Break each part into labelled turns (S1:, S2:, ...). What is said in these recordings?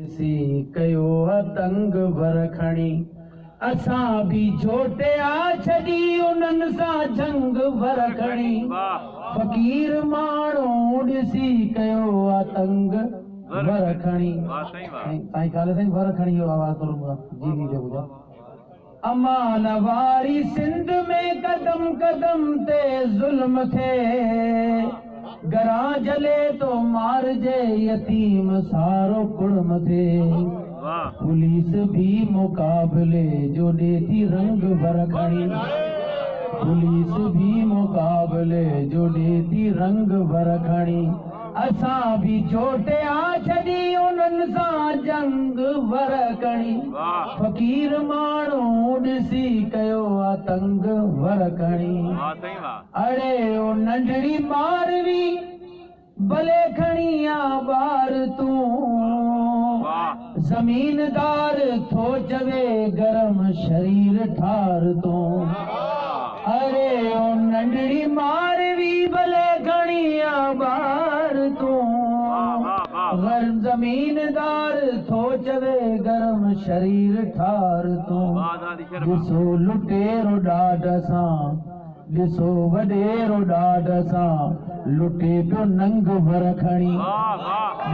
S1: ڏسي ڪيو آ تنگ ور کڻي، اسان به جوٽي آ ڇڏي انهن سان جنگ ور کڻي. فقير ماڻهو ڏسي ڪيو آ تنگ ور کڻي. سائين خالد سائين ور کڻي جو آواز ٿورو جي جي جو ٻڌايو. امان واري سنڌ ۾ قدم قدم تي ظلم ٿئي، گهران جلي ٿو مارجي يتيم سارو ڪڙم ٿئي. پوليس به مقابلي جو ڏي ٿي رنگ ور کڻي، پوليس به مقابلي جو ڏي ٿي رنگ ور کڻي. اسان به جوٽي آ ڇڏي انهن سان جنگ ور کڻي. فقير ماڻهو ڏسي ڪيو آ تنگ ور کڻي. اڙي او ننڍڙي ماروي ڀلي کڻي آ ٻار تون، زميندار ٿو چوي گرم شرير ٺار تون. اري او ننڍڙي ماروي ڀلي کڻي آ ٻار تون، گرم زميندار ٿو چوي گرم شرير ٺار تون. ڏسو لٽيرو ڏاڍ سان، ڏسو وڏيرو ڏاڍ سان، لٽي پيو ننگ ور کڻي.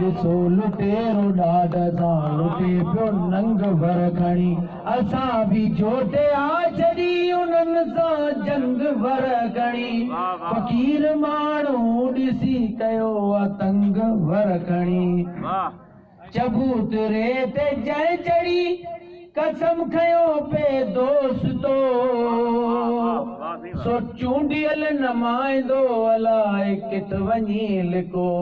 S1: ڏسو لٽيرو ڏاڍ سان، لٽي پيو ننگ ور کڻي. اسان به جوٽي آ ڇڏي انهن سان جنگ ور کڻي. فقير ماڻهو ڏسي ڪيو آ تنگ ور کڻي. چبوتري تي جنهن چڙهي قسم کنيو پي دوستو، سو چونڊيل نمائندو الائي ڪٿ وڃي لڪو.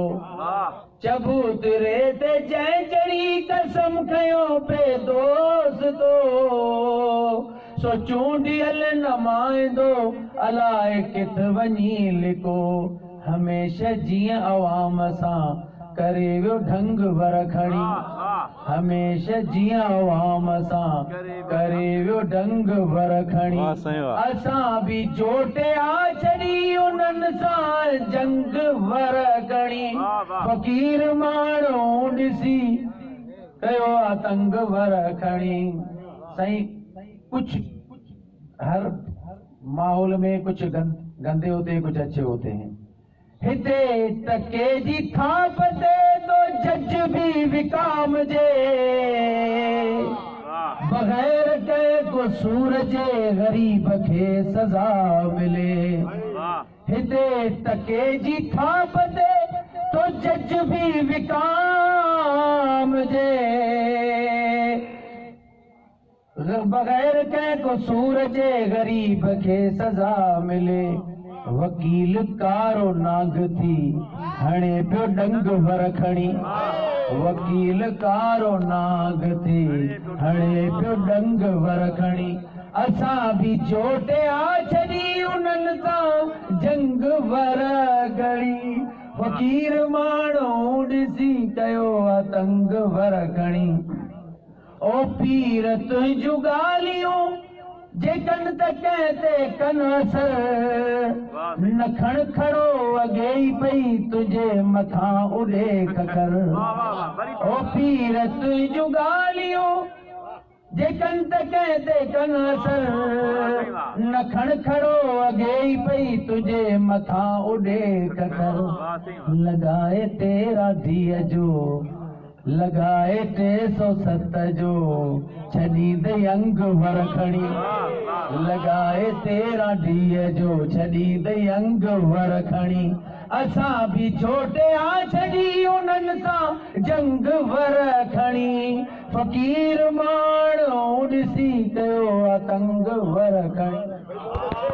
S1: چبوتري تي جنهن چڙهي قسم کنيو پي دوستو، سو چونڊيل نمائندو الائي ڪٿ وڃي لڪو. هميشه جيئن عوام سان ڪري ويو ڍنگ ور کڻي، هميشه جيئن عوام سان ڪري ويو ڍنگ ور کڻي. اسان به جوٽي آ ڇڏي انهن سان جنگ ور کڻي. فقير ماڻهو ڏسي ڪيو آ تنگ ور کڻي. سائين ڪجهه هر ماحول ۾ ڪجهه گندي هوتي هين، ڪجهه اڇي هوتي هين. هتي ٽڪي جي ٿاپ تي تو جج به وڪامجي، بغير ڪنهن قصور جي غريب کي سزا ملي. هتي ٽڪي جي ٿاپ تي تو جج به وڪامجي، بغير ڪنهن قصور جي غريب کي سزا ملي. وڪيل ڪارو نانگ ٿي هڻي پيو ڏنگ ور کڻي، وڪيل ڪارو نانگ ٿي هڻي پيو ڏنگ ور کڻي. اسان به جوٽي آ ڇڏي انهن سان جنگ ور کڻي. فقير ماڻهو ڏسي ڪيو آ تنگ ور کڻي. او پير تنهنجون ڳالهيون جي ڪن ته ڪنهن تي ڪن اثر، نه کڻ کڙو اڳي ئي پئي تنهنجي مٿان اڏي ککر. او پير تنهنجون ڳالهيون جي ڪن ته ڪنهن تي ڪن اثر، نه کڻ کڙو اڳي ئي پئي تنهنجي مٿان اڏي ککر. لڳائي تيرا ڌيءَ جو، لڳائي 307 جو، ڇڏيندئي انگ ور کڻي. لڳائي 13 ڌيءَ جو، ڇڏيندئي انگ ور کڻي. اسان به جوٽي آ ڇڏي انهن سان جنگ ور کڻي. فقير ماڻهو ڏسي ڪيو آ تنگ ور کڻي.